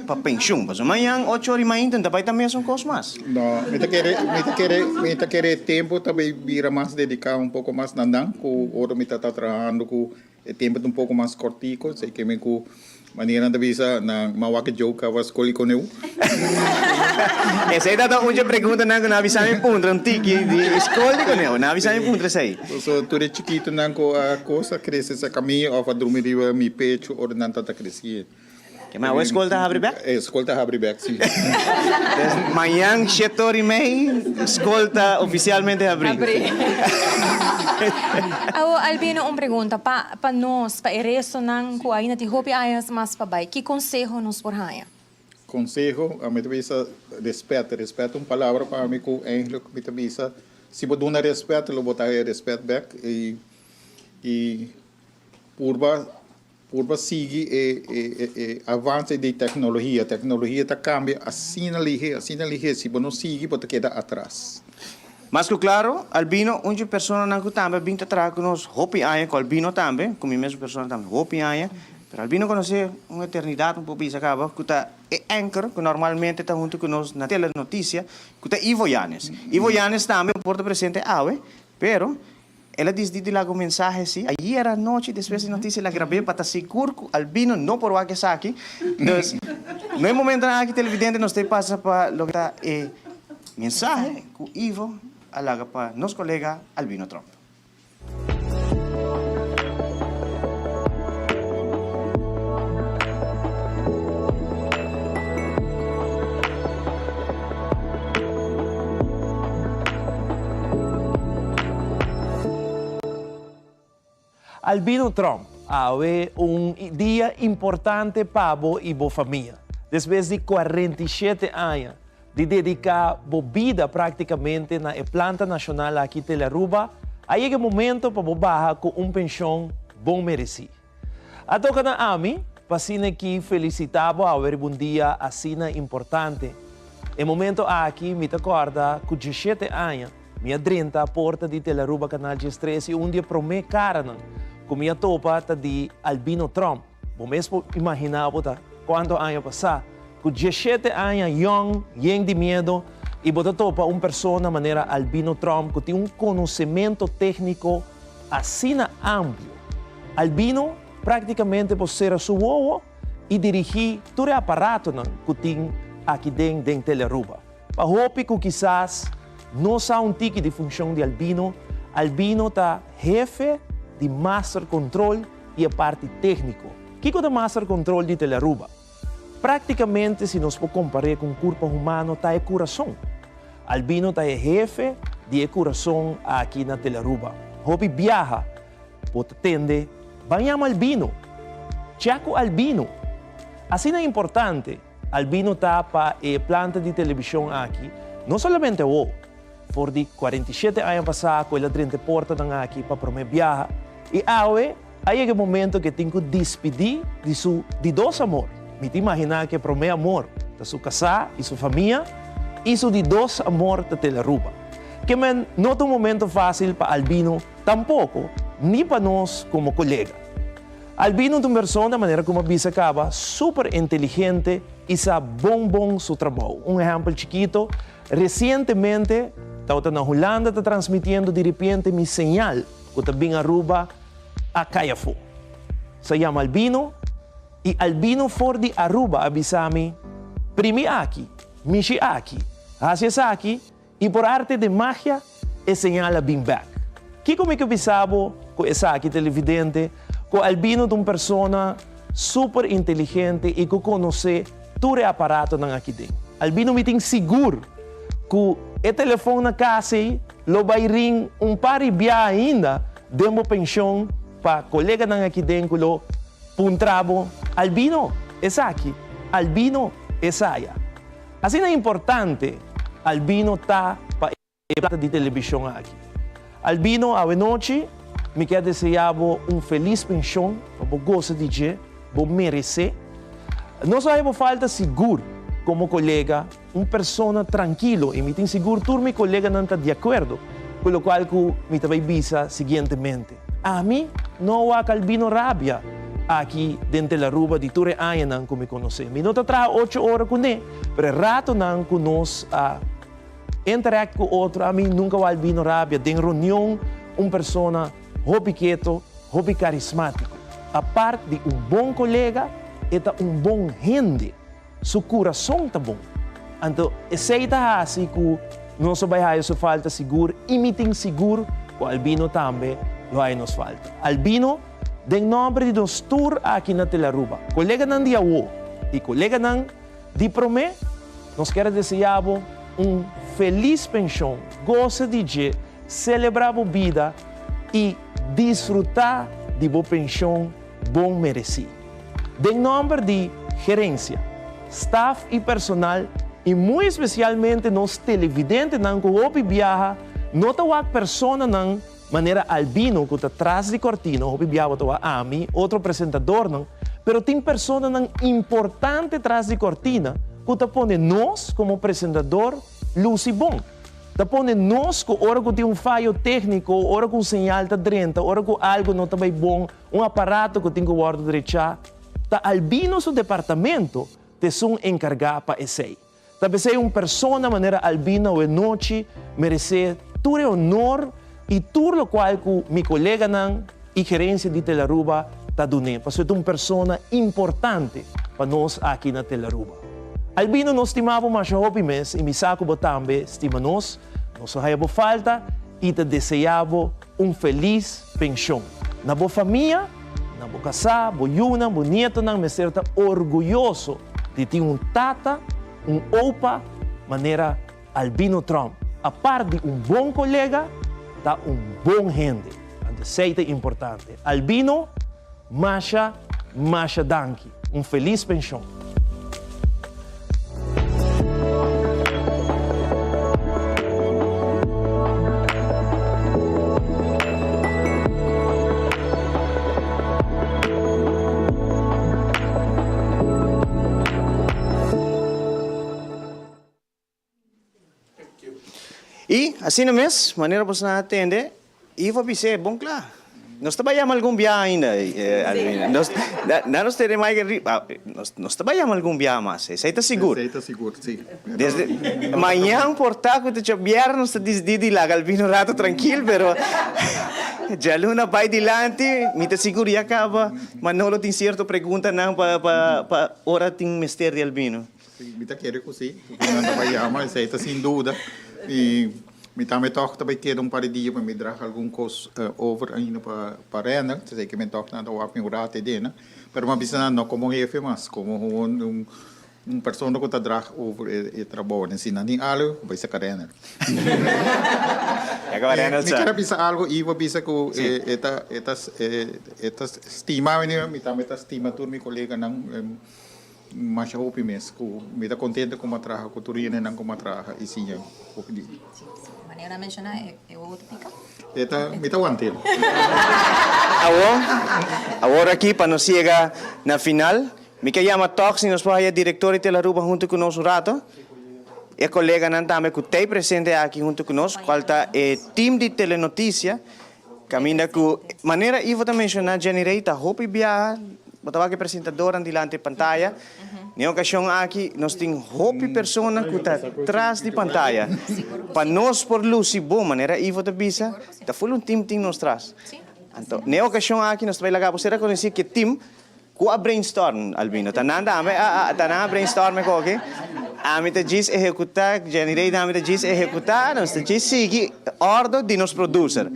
pa pensioen? Pasobra mañan ocho ora y mainta no ta bay ta mesun cos mas. No, mi ta kere, mi ta kere, mi ta kere e tempo ta bay bira mas dedica un poco mas na nan cu ora mi ta ta trahando cu E tempu ta un poko mas kòrtiku, esei ke men ku manera nan ta bisa nan m'a wak e joke a skol i koneu. Esei tabata un dje preguntanan ku nan a bisa mi puntra, un tiki di skol di koneu, nan a bisa mi puntra esei. So tur e chikitunan ku a kos a krese serka mi òf a drumi riba mi pechu ora nan tabata kresié. Ke ma awe skol ta habri bek? E skol ta habri bek, si. Dus mañan shete ora i mei skol ta ofisialmente habri. Awo Albino un pregunta, pa pa nos, pa e restonan ku ainda tin hopi añas mas pa bai, ki konseho nos por haña? Konseho, ami ta bisa respet, respet ta un palabra pa mi ku eigenlijk mi ta bisa si bo duna respet lo bo ta haña respet bek i i purba Purba sigui e e avance di tecnologia. Tecnologia ta cambia asina lihe, asina lihe, si bo no sigui bo ta keda atras. Mas ku klaro, Albino, un dje personanan ku tambe a bin ta traha ku nos hopi aña, ku Albino tambe, ku mi mesun persona tambe hopi aña, pero Albino konosé un eternidat, un por bisa kaba, ku ta e anchor ku normalmente ta huntu ku nos na Telenoticia, ku ta Ivo Yanes. Ivo Yanes tambe por ta presente awe, pero El a disdi di laga un mensahe si ayer anochi despues di noticia el a grab'é pa ta sigur cu Albino no por wak esaki. Dus, no e momentonan aki televidente nos ta pasa pa loke ta e mensahe cu Ivo a laga pa nos colega Albino Tromp. Albino Tromp, awe un dia importante pa bo y bo famia. Despues di 47 aña di dedica bo bida practicamente na e planta nacional aki Telearuba, a yega e momento pa bo baha cu un pension bon mereci. A toca na ami pa asina ki felicita bo awe riba un dia asina importante. E momento aki mi ta corda cu diesshete aña mi a drenta porta di Telearuba Canal 13 y un di e prome caranan cu mi a topa ta di Albino Tromp. Bo mes por imagina bo ta cuanto aña pasa. Cu diesshete aña yong, yen di miedo y bo ta topa un persona manera Albino Tromp cu tin un conocemento tecnico asina amplio. Albino práktikamente por sera su wowo i dirigí tur e aparatonan ku tin aki den den Telearuba. Pa hopi ku kisas no sa un tiki di funshon di Albino, Albino ta hefe di Master Control i e parti tékniko. Kiko ta Master Control di Telearuba? Práktikamente si nos por kompar'é ku un kurpa humano ta e kurason. Albino ta e hefe di e kurason aki na Telearuba. Hopi biaha bo ta tende ban yama Albino, Chèk ku Albino. Asina importante Albino ta pa e planta di telebishon aki, no solamente awo, for di 47 aña pasá ku el a drenta e portanan aki pa promé biaha i awe A yega e momento ku e tin ku dispidí di su di dos amor. Mi ta imaginá ku e promé amor ta su kasá i su famia i su di dos amor ta Telaruba. Ke men no ta un momento fásil pa Albino tampoko, ni pa nos komo kolega. Albino ta un persona, manera ku mi a bisa kaba, super inteligente i sa bon bon su trabou. Un ehèmpel chikito, resientemente tabata na Hulanda ta transmitiendo diripiente mi señal ku ta bin Aruba a kai afó. Sa yama Albino i Albino for di Aruba a bisa mi, Primi aki, mishi aki, hasi esaki i por arte de magia e señal a bin bèk. Kiko mi ke bisa bo ku esaki, televidente? Ku Albino ta un persona super inteligente i ku konosé tur e aparatonan aki den. Albino mi tin sigur ku e telefon na kas ei lo bai ring un par i bia ainda den bo penshon pa koleganan aki den ku lo puntra bo, Albino, esaki, Albino, esaya. Asina importante Albino ta pa e plata di telebishon aki. Albino, awe nochi mi ke a desea bo un felis penshon pa bo gosa di dje, bo meresé. Nos lo haya bo falta sigur komo kolega, un persona trankilo i mi tin sigur tur mi koleganan ta di akuerdo ku lokual ku mi ta bai bisa siguientemente. Ami no a wak Albino rabia aki den Telaruba di tur e añanan ku mi konosé. Mi no ta traha ocho ora kuné, pero e ratonan ku nos a Interact cu otro, ami nunca wak Albino rabia den reunion, un persona hopi keto, hopi carismatico. Apart di un bon colega, e ta un bon hende, su curason ta bon. Anto esey ta haci cu nos lo bay haya su falta sigur y mi tin sigur cu Albino tambe lo haya nos falta. Albino, den nomber di nos tur aki na Telaruba, coleganan di awo. y coleganan di Prome, nos kier a desea bo un feliz pension, goza di dje, celebra bo bida y disfruta di bo pension bon mereci. Den nomber di gerencia, staf y personal y muy especialmente nos televidentenan cu hopi biaha no ta wak personanan Manera Albino ku ta tras di kortina, hopi bia bo ta wak ami, otro presentadornan, pero tin personanan importante tras di kortina ku ta pone nos komo presentador lusi bon. Ta pone nos ku ora ku tin un fayo tékniko, ora ku un señal ta drenta, ora ku algu no ta bai bon, un aparato ku tin ku wòrdu drechá, ta Albino su departamento ta esun enkargá pa esei. Ta p'esei un persona manera Albino awenochi meresé tur e honor i tur lokual ku mi koleganan i gerensia di Telaruba ta dun'é, pasobra e ta un persona importante pa nos aki na Telaruba. Albino, nos stima bo masha hopi mes i mi sa ku bo tambe stima nos. Nos lo haya bo falta i ta deseá bo un felis penshon. Na bo famia, na bo kasá, bo yunan, bo nietonan mester ta orguyoso di tin un tata, un opa manera Albino Tromp. Apart di un bon kolega, ta un bon hende. Anto esei ta importante. Albino, masha, masha danki. Un felis penshon. I asina mes, manera boso nan a tende, Ivo a bis'é, Bon kla, nos ta bai yama algun biaha ainda, Alvina. Nos, na nos tene Michael ri, nos, nos ta bai yama algun biaha mas, esei ta sigur. Esei ta sigur, si. Desde mañan por ta ku ta djabièrnè nos ta disidí di laga Alvina un rato trankil, pero djaluna bai dilanti, mi ta sigur ya kaba Manolo tin sierto preguntanan pa, pa, pa ora tin mester di Albino. Si, mi ta kere ku si, ku nan ta bai yama, esei ta sin duda. I mi tambe tòg ta bai keda un par di dia pa mi draha algun kos over ainda pa pa Render, esei ke mi tòg nan ta wak mi un rato edena. Pero mi a bisa nan no komo hefe mas, komo un un un persona ku ta draha over e trabounan. Si nan tin algu, bai saka Render. Mi ker a bisa algu, Ivo a bisa ku e ta e ta e ta stima mi, mi tambe ta stima tur mi koleganan. Masha hopi mes ku mi ta kontento ku mi a traha ku tur hendenan ku mi a traha i siña hopi di. Si, si. Manera nan menshoná e e wowo ta pika. E ta, mi ta want'el. Awor, awor aki pa nos yega na final, mi ke yama tòg si nos por haya direktor di Telaruba huntu ku nos un rato. E koleganan tambe ku t'ei presente aki huntu ku nos, kual ta e team di Telenotisia. Caminda cu manera Ivo ta menciona Jenny Rey ta hopi biaha bo ta wak e presentadornan dilanti e pantaya. Den e ocasion aki nos tin hopi persona cu ta tras di pantaya. Pa nos por luci bon manera Ivo ta bisa ta full un team tin nos tras. Anto den e ocasion aki nos ta bay laga bo ser reconoci cu e team Ku a brainstorm, Albino? Ta nan tambe a, ta nan a brainstorm e koki? Ami ta djis ehekutá, Jenny Rey tambe ta djis ehekutá, nos ta djis sigui ordo di nos producer.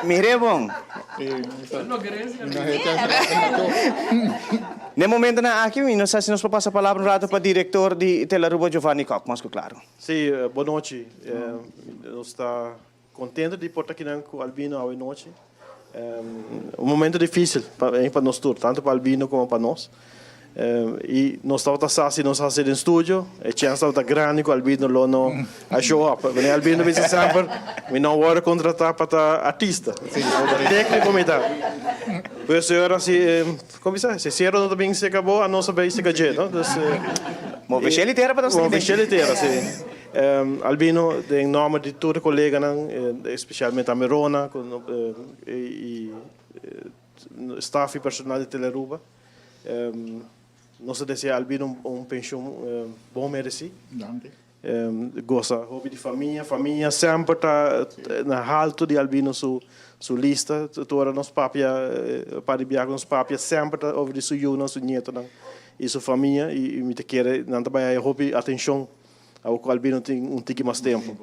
Mir'é bon. Den momentonan aki mi no sa si nos por pasa palabra un rato pa director di Telaruba Giovanni Kock, mas ku klaro. Sí, bon nochi. Nos ta Contento di por ta kinan cu Albino awe nochi. Un momento dificil pa nos tur, tanto pa Albino como pa nos. Y nos tabata sa si nos haci den studio, e chance tabata grandi cu Albino lo no a show up. Wanneer Albino bisa semper, mi no a worde contrata pa ta artista, tecnico mi ta. Pues e ora si, como bisa, si cero no ta bin seca bo, anos a bay seca dje, no? Dus, Move shel y tera pa nos. Move shel y tera, si. Albino, den nomber di tur e koleganan, especialmente tambe Rona i staf i personal di Telearuba, nos ta desea Albino un penshun bon mereci. Gosa hopi di famia, famia semper ta na halto di Albino su lista, tur ora nos papia, pa di biaha ku nos papia semper ta over di su yunan, su nietonan i su famia i mi ta kere nan ta bai haya hopi atenshon Awor ku Albino tin un tiki mas tempu.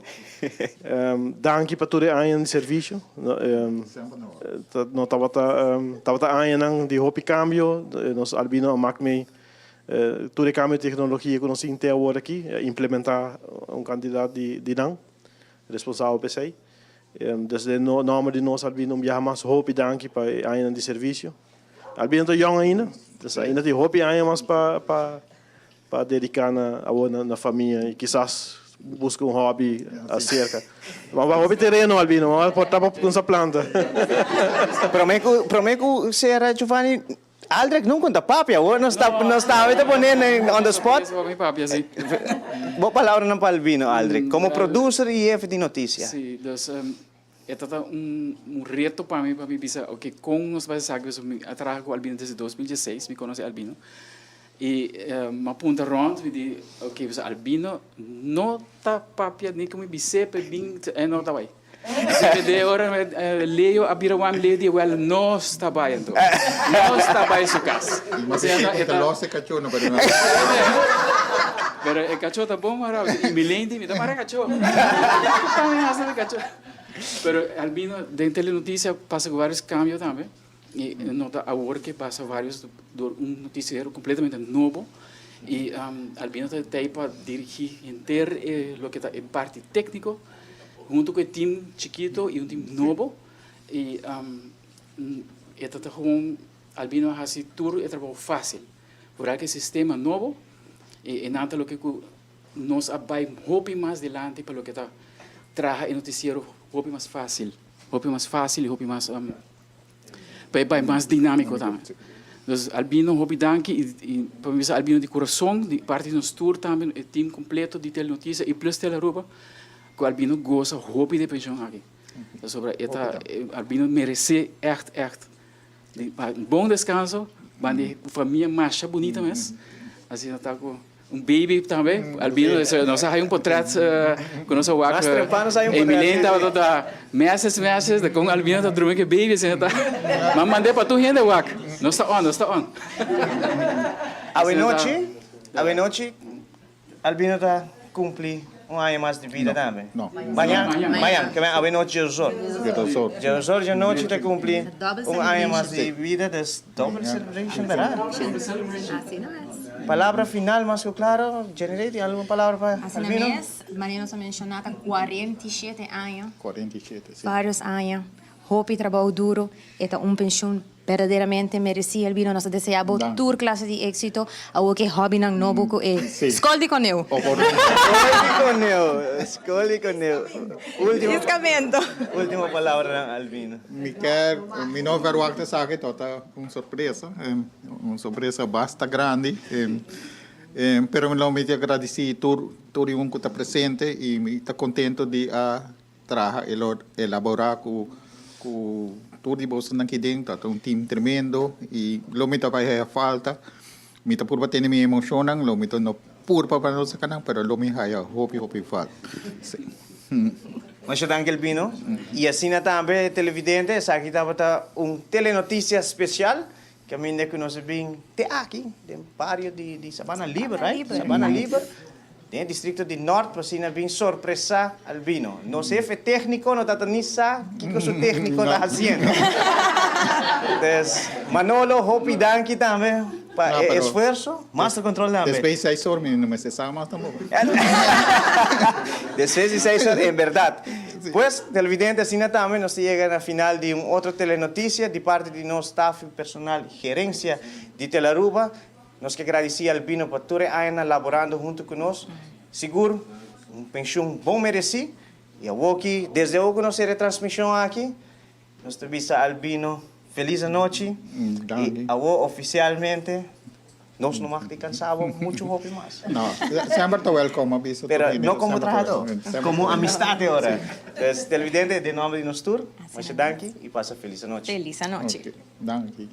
Danki pa tur e añanan di servisio. No tabata tabata añanan di hopi kambio. Nos Albino a mak mei. Tur e kambio di teknologia ku nos tin te awor aki, a implementá un kantidat di nan, responsabel pa esei. Dus den nòmber di nos Albino un biaha mas hopi danki pa e añanan di servisio. Albino ta yòn ainda, dus ainda tin hopi aña mas pa pa pa dediká na awor na famia i kisas buska un hòbi aserka. Bo a hopi tereno Albino, bo a por ta pa kumsa planta. Promé ku promé ku sera Giovanni, Aldrich nunca ta papia awor nos ta nos ta awe ta pone on the spot. Mi papia si. Bo palabranan pa Albino Aldrich como producer y hefe di noticia. Si, dus e ta ta un un reto pa mi pa mi bisa ok con nos bai esaki pasobra mi a traha cu Albino desde 2016 mi conoce Albino y mi a punta rond mi di ok pasobra Albino no ta papia ni cu mi bis'e pa e bin e no ta bai. CPD ora Leo a bira wam Leo di wel nos ta bai anto. Nos ta bai su cas. Imagina e ta los e cacho no pero Pero e cacho ta bon mara y mi lente mi ta mara cacho. Kico mi haci di cacho? Pero Albino den telenoticia pasa cu varios cambio tambe y no ta awor ke pasa varios door un noticiero completamente nobo y Albino ta tey pa dirigi henter e loke ta e parti tecnico. Hunto cu e team chikito y un team nobo y e ta ta gewoon Albino a haci tur e trabou facil. Vooral cu e sistema nobo y e nan ta loke cu nos a bay hopi mas dilanti pa loke ta traha e noticiero hopi mas facil, hopi mas facil y hopi mas pa e bai mas dinámiko tambe. Dus Albino hopi danki i pa mi bisa Albino di kurason di parti di nos tur tambe e team kompleto di Telenotisia i plus Telearuba ku Albino gosa hopi di e penshon aki. Pasobra e ta Albino meresé ègt ègt un bon deskanso banda di famia masha bunita mes asina ta ku Un baby tambe, Albino, nos a hay un potret cu nos a wak. Mas trempan nos hay un potret. Emilene tabata ta meses meses de con Albino ta drumi cu e baby asina ta. M'a mand'é pa tur hende wak. Nos ta on, nos ta on. Awenochi, awenochi Albino ta cumpli un aña mas di bida tambe. No. Mañan, mañan, ke men awenochi djesor. Djesor. Djesor djanochi ta cumpli un aña mas di bida, des double celebration, berdad? Double celebration. Asina mes. Palabra final mas ku klaro, Jenny tin algun palabra pa Asina Albino? mes, manera nos a menshoná ta 47 aña. 47, si. Varios aña, hopi trabou duro, e ta un penshun berdaderamente meresí, Albino. Nos ta deseá bo tur klase di éksito, awor ku e hòbinan nobo ku e Skol di Koneu. Skol di Koneu, Skol di Koneu. Último. Piskamento. Último palabranan, Albino. Mi kier, mi no verwagt esaki, to ta un sorpresa. Un sorpresa basta grandi, pero lo mi ta agradeci tur tur un cu ta presente y mi ta contento di a traha y lo elabora cu cu tur di bosonan aki den, ta un team tremendo y lo mi ta bay haya falta, mi ta purba tene mi emocionnan, lo mi ta no purba pa no saca nan, pero lo mi haya hopi hopi falta, si. Masha danki Elvino. Y asina tambe televidente, esaki tabata un telenoticia special Caminda cu nos a bin te aki den bario di di Sabana Liber, right? Sabana Liber, den e districto di Nort, pa asina bin sorpresa Albino. Nos hefe tecnico no tata ni sa kico su tecnico ta haciendo. Entonces, Manolo, hopi danki tambe pa e esfuerzo. Master control tambe. Despues di seis or mi no mester sa mas tampoco. Despues di seis or, en berdad. Pues, televidente, asina tambe nos ta yega na final di un otro Telenoticia di parti di nos staf y personal y gerencia di Telaruba. Nos ke gradici Albino pa tur e añanan laborando hunto cu nos. Sigur, un pensioen bon mereci. Y awoki, desde awo cu nos cera e transmision aki, nos ta bisa Albino feliz anochi. Y awo oficialmente. Nos no mag di cansa bo mucho hopi mas. No, semper ta welcome a bisa. Pero no como trahador, como amistad e ora. Pues televidente, den nomber di nos tur, masha danki y pasa feliz anochi. Feliz anochi. Danki.